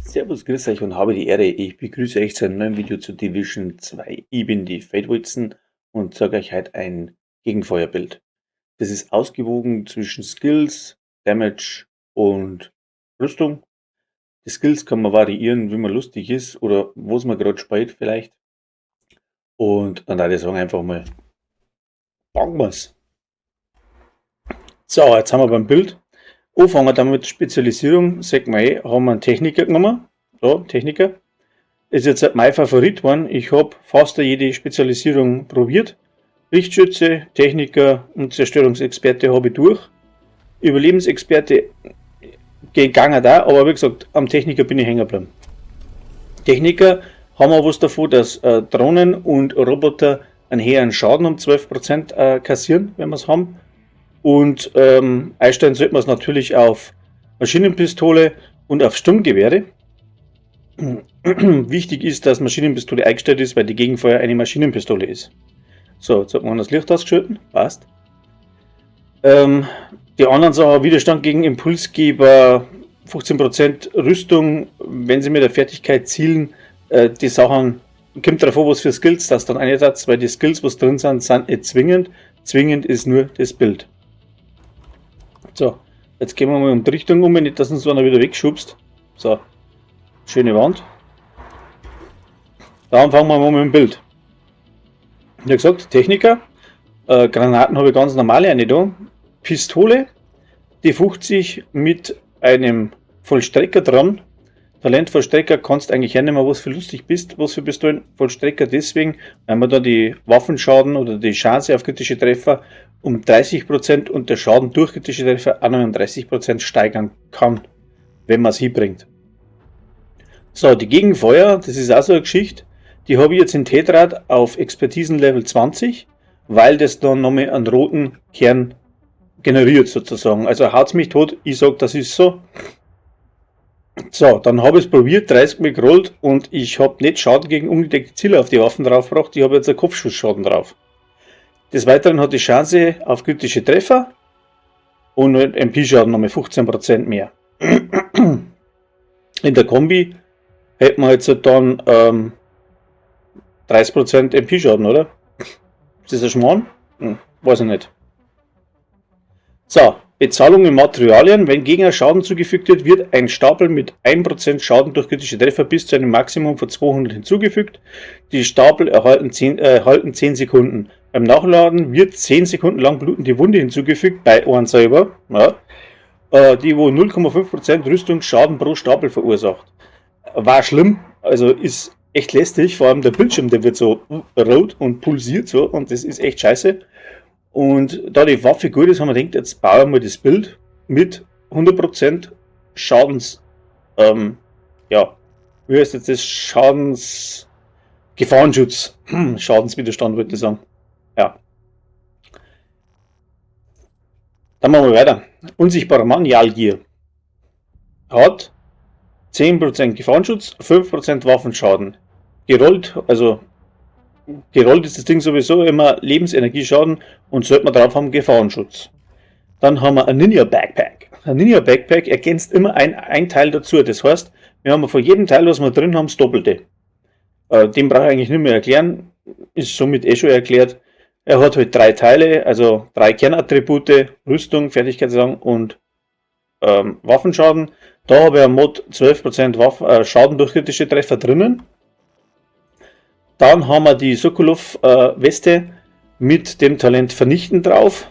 Servus, grüß euch und habe die Ehre. Ich begrüße euch zu einem neuen Video zu Division 2. Ich bin die Fate Wilson und zeige euch heute ein Gegenfeuerbuild. Das ist ausgewogen zwischen Skills, Damage und Rüstung. Die Skills kann man variieren, wie man lustig ist oder was man gerade spielt vielleicht. Und dann würde ich sagen, einfach mal, packen wir's. So, jetzt haben wir beim Build. Anfangen dann mit Spezialisierung, sag mal, eh, haben wir einen Techniker genommen. So, Techniker. Ist jetzt mein Favorit geworden. Ich hab fast jede Spezialisierung probiert. Richtschütze, Techniker und Zerstörungsexperte habe ich durch. Überlebensexperte gegangen da, aber wie gesagt, am Techniker bin ich hängen geblieben. Techniker haben wir was davon, dass Drohnen und Roboter einen höheren Schaden um 12% kassieren, wenn wir's haben. Und einstellen sollte man es natürlich auf Maschinenpistole und auf Sturmgewehre. Wichtig ist, dass Maschinenpistole eingestellt ist, weil die Gegenfeuer eine Maschinenpistole ist. So, jetzt hat man das Licht ausgeschalten. Passt. Die anderen Sachen, Widerstand gegen Impulsgeber, 15% Rüstung, wenn sie mit der Fertigkeit zielen, die Sachen, kommt darauf an, was für Skills das dann einsetzt, weil die Skills, was drin sind, sind nicht zwingend. Zwingend ist nur das Build. So, jetzt gehen wir mal um die Richtung um, nicht, dass uns einer wieder wegschubst. So, schöne Wand. Dann fangen wir mal mit dem Build. Wie gesagt, Techniker. Granaten habe ich ganz normale eine da. Pistole, die 50 mit einem Vollstrecker dran. Talent Vollstrecker kannst eigentlich hernehmen, was für lustig bist, was für Pistolen. Vollstrecker deswegen, weil man da die Waffenschaden oder die Chance auf kritische Treffer um 30% und der Schaden durch kritische Treffer auch noch um 30% steigern kann, wenn man es hinbringt. So, die Gegenfeuer, das ist auch so eine Geschichte, die habe ich jetzt in Tetrad auf Expertisen Level 20, weil das dann nochmal einen roten Kern generiert sozusagen. Also haut's mich tot, ich sag, das ist so. So, dann habe ich es probiert, 30 Mal gerollt und ich habe nicht Schaden gegen ungedeckte Ziele auf die Waffen drauf gebracht, ich habe jetzt einen Kopfschussschaden drauf. Des Weiteren hat die Chance auf kritische Treffer und MP-Schaden nochmal 15% mehr. In der Kombi hätten wir jetzt dann 30% MP-Schaden, oder? Ist das ein Schmarrn? Weiß ich nicht. So, Bezahlung in Materialien. Wenn Gegner Schaden zugefügt wird, wird ein Stapel mit 1% Schaden durch kritische Treffer bis zu einem Maximum von 200 hinzugefügt. Die Stapel erhalten 10 Sekunden. Beim Nachladen wird 10 Sekunden lang blutende Wunde hinzugefügt, bei einem selber, ja, die wo 0,5% Rüstungsschaden pro Stapel verursacht. War schlimm, also ist echt lästig, vor allem der Bildschirm, der wird so rot und pulsiert so und das ist echt scheiße. Und da die Waffe gut ist, haben wir gedacht, jetzt bauen wir das Build mit 100% Schadens, ja, wie heißt jetzt das? Schadens, Gefahrenschutz, Schadenswiderstand würde ich sagen. Ja. Dann machen wir weiter. Unsichtbarer Mann, Jalgier. Hat 10% Gefahrenschutz, 5% Waffenschaden. Gerollt, also gerollt ist das Ding sowieso immer Lebensenergieschaden und sollte man drauf haben, Gefahrenschutz. Dann haben wir ein Ninja Backpack. Ein Ninja Backpack ergänzt immer ein Teil dazu. Das heißt, wir haben von jedem Teil, was wir drin haben, das Doppelte. Den brauche ich eigentlich nicht mehr erklären. Ist somit eh schon erklärt. Er hat halt 3 Teile, also 3 Kernattribute, Rüstung, Fertigkeitsrang und Waffenschaden. Da habe ich am Mod 12% Schaden durch kritische Treffer drinnen. Dann haben wir die Sokolov Weste mit dem Talent Vernichten drauf.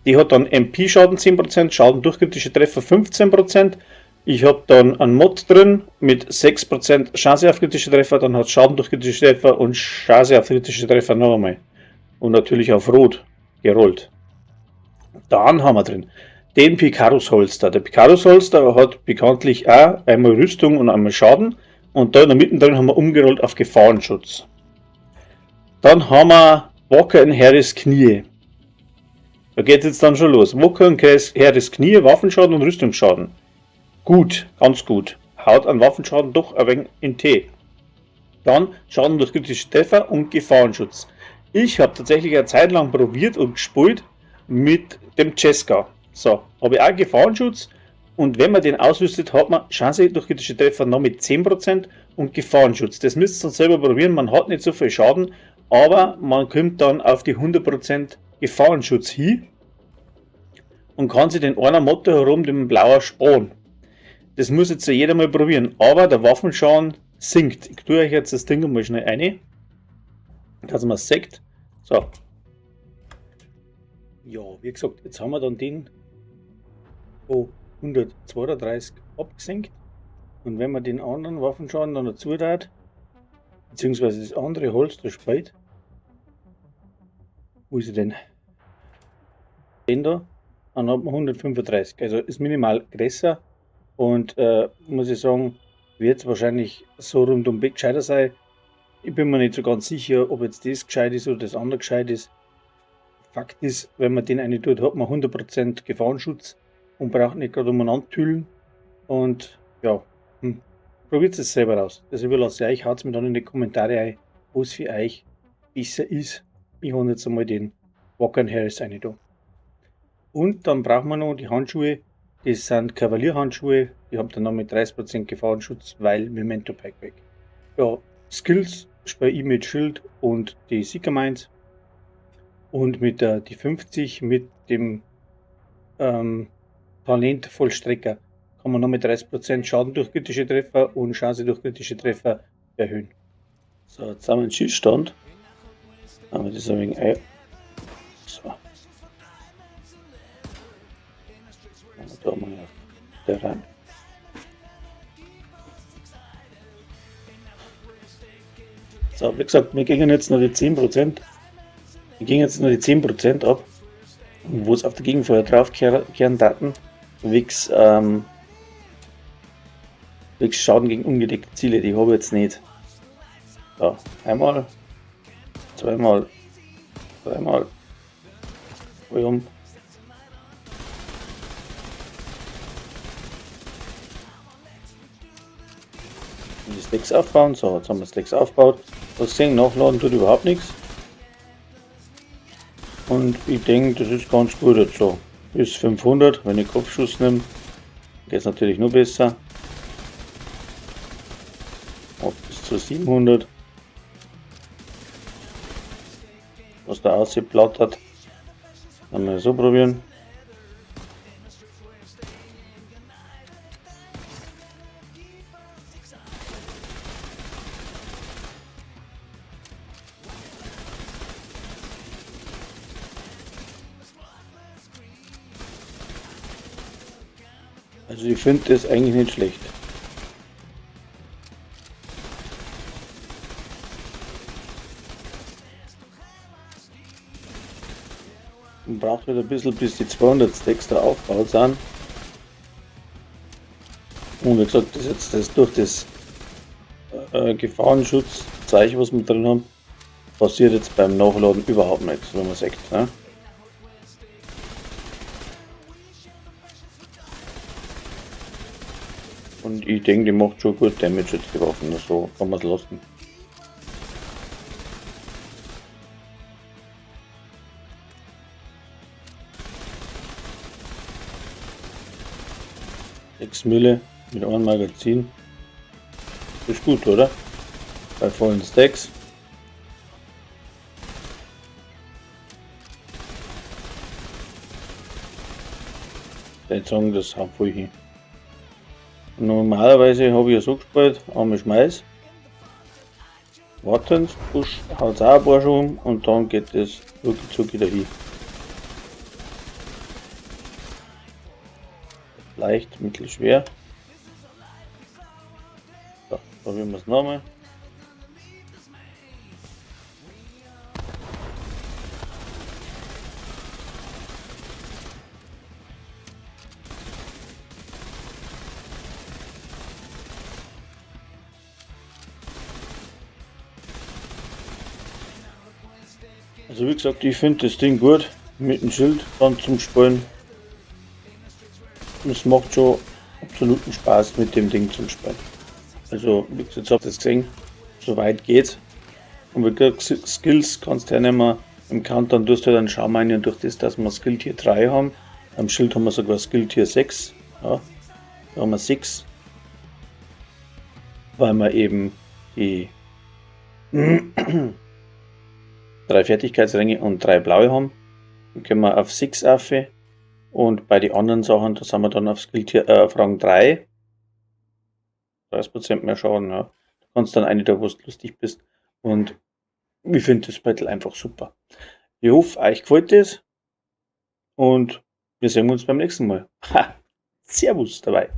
Die hat dann M P-Schaden 10%, Schaden durch kritische Treffer 15%. Ich hab dann einen Mod drin mit 6% Chance auf kritische Treffer, dann hat Schaden durch kritische Treffer und Chance auf kritische Treffer noch einmal. Und natürlich auf Rot gerollt. Dann haben wir drin den Picarus Holster. Der Picarus Holster hat bekanntlich auch einmal Rüstung und einmal Schaden. Und da in der Mitte drin haben wir umgerollt auf Gefahrenschutz. Dann haben wir Walker in Harris Knie. Da geht's jetzt dann schon los. Walker in Harris Knie, Waffenschaden und Rüstungsschaden. Gut, ganz gut. Haut an Waffenschaden doch ein wenig in Tee. Dann Schaden durch kritische Treffer und Gefahrenschutz. Ich habe tatsächlich eine Zeit lang probiert und gespielt mit dem Ceska. So, habe ich auch Gefahrenschutz Und wenn man den ausrüstet, hat man Chance durch kritische Treffer noch mit 10% und Gefahrenschutz. Das müsst ihr dann selber probieren, man hat nicht so viel Schaden, aber man kommt dann auf die 100% Gefahrenschutz hin und kann sich den einer Motto herum, dem blauer sparen. Das muss jetzt ja jeder mal probieren, aber der Waffenschaden sinkt. Ich tue euch jetzt das Ding mal schnell rein, dass man es sieht. So. Ja, wie gesagt, jetzt haben wir dann den von 132 abgesenkt. Und wenn man den anderen Waffenschaden dann dazu tat, beziehungsweise das andere Holz, das speit, wo ist er denn? Den da, dann hat man 135, also ist minimal größer und muss ich sagen, wird es wahrscheinlich so rundum gescheiter sein. Ich bin mir nicht so ganz sicher, ob jetzt das gescheit ist oder das andere gescheit ist. Fakt ist, wenn man den eine tut, hat man 100% Gefahrenschutz und braucht nicht gerade umeinander tüllen. Und ja, probiert es selber aus. Das überlasse ich euch. Haut mir dann in die Kommentare ein, was für euch besser ist. Ich habe jetzt einmal den Walker Harris eine da. Und dann brauchen wir noch die Handschuhe. Das sind Kavalierhandschuhe. Die haben dann noch mit 30% Gefahrenschutz, weil Memento Pack weg. Ja, Skills spiele ich mit Schild und die Seeker Mines. Und mit der die 50 mit dem Talent Vollstrecker kann man noch mit 30% Schaden durch kritische Treffer und Chance durch kritische Treffer erhöhen. So, jetzt haben wir einen Schießstand. Haben wir das ein wenig ein. So. Da mal der rein. So, wie gesagt, wir gehen jetzt noch die 10%. Wir gehen jetzt nur die 10% ab, wo es auf der Gegenfeuer draufkehren Daten, wegen Schaden gegen ungedeckte Ziele, die habe ich jetzt nicht. So, einmal, zweimal, dreimal, um. Und die Stacks aufbauen. So, jetzt haben wir Stacks aufgebaut. Was sehen, nachladen tut überhaupt nichts. Und ich denke, das ist ganz gut jetzt so. Bis 500, wenn ich Kopfschuss nehme, geht es natürlich noch besser. Auch bis zu 700. Was da ausgeplattert. Dann mal so probieren. Also ich finde das eigentlich nicht schlecht. Man braucht wieder ein bisschen, bis die 200 Stacks da aufgebaut sind. Und wie gesagt, das jetzt das durch das Gefahrenschutzzeichen, was wir drin haben, passiert jetzt beim Nachladen überhaupt nichts, wenn man sagt. Ne? Und ich denke, die macht schon gut Damage jetzt, die Waffen, so kann man es lassen. 6 Mille mit einem Magazin. Ist gut, oder? Bei vollen Stacks. Ich würde sagen, das haut voll hin. Normalerweise habe ich ja so gespielt, einmal schmeiß, warten, push, haut auch ein paar schon und dann geht es rucki zucki dahin. Leicht, mittelschwer. So, probieren wir es nochmal. Also wie gesagt, ich finde das Ding gut mit dem Schild dann zum Spielen. Es macht schon absoluten Spaß mit dem Ding zum Spielen. Also wie gesagt, jetzt habt ihr es gesehen, so weit geht's. Und wie gesagt, Skills kannst du hernehmen. Im Countdown tust du halt einen Schaum rein und durch das, dass wir Skill Tier 3 haben. Am Schild haben wir sogar Skill Tier 6. Ja. Da haben wir 6, weil wir eben die 3 Fertigkeitsränge und 3 blaue haben. Dann können wir auf 6 auf. Und bei den anderen Sachen, da sind wir dann auf Skill Tier, auf Rang 3. 30% mehr Schaden, ja. Du kannst dann eine da, wo du lustig bist. Und ich finde das Battle einfach super. Ich hoffe, euch gefällt das. Und wir sehen uns beim nächsten Mal. Ha! Servus dabei.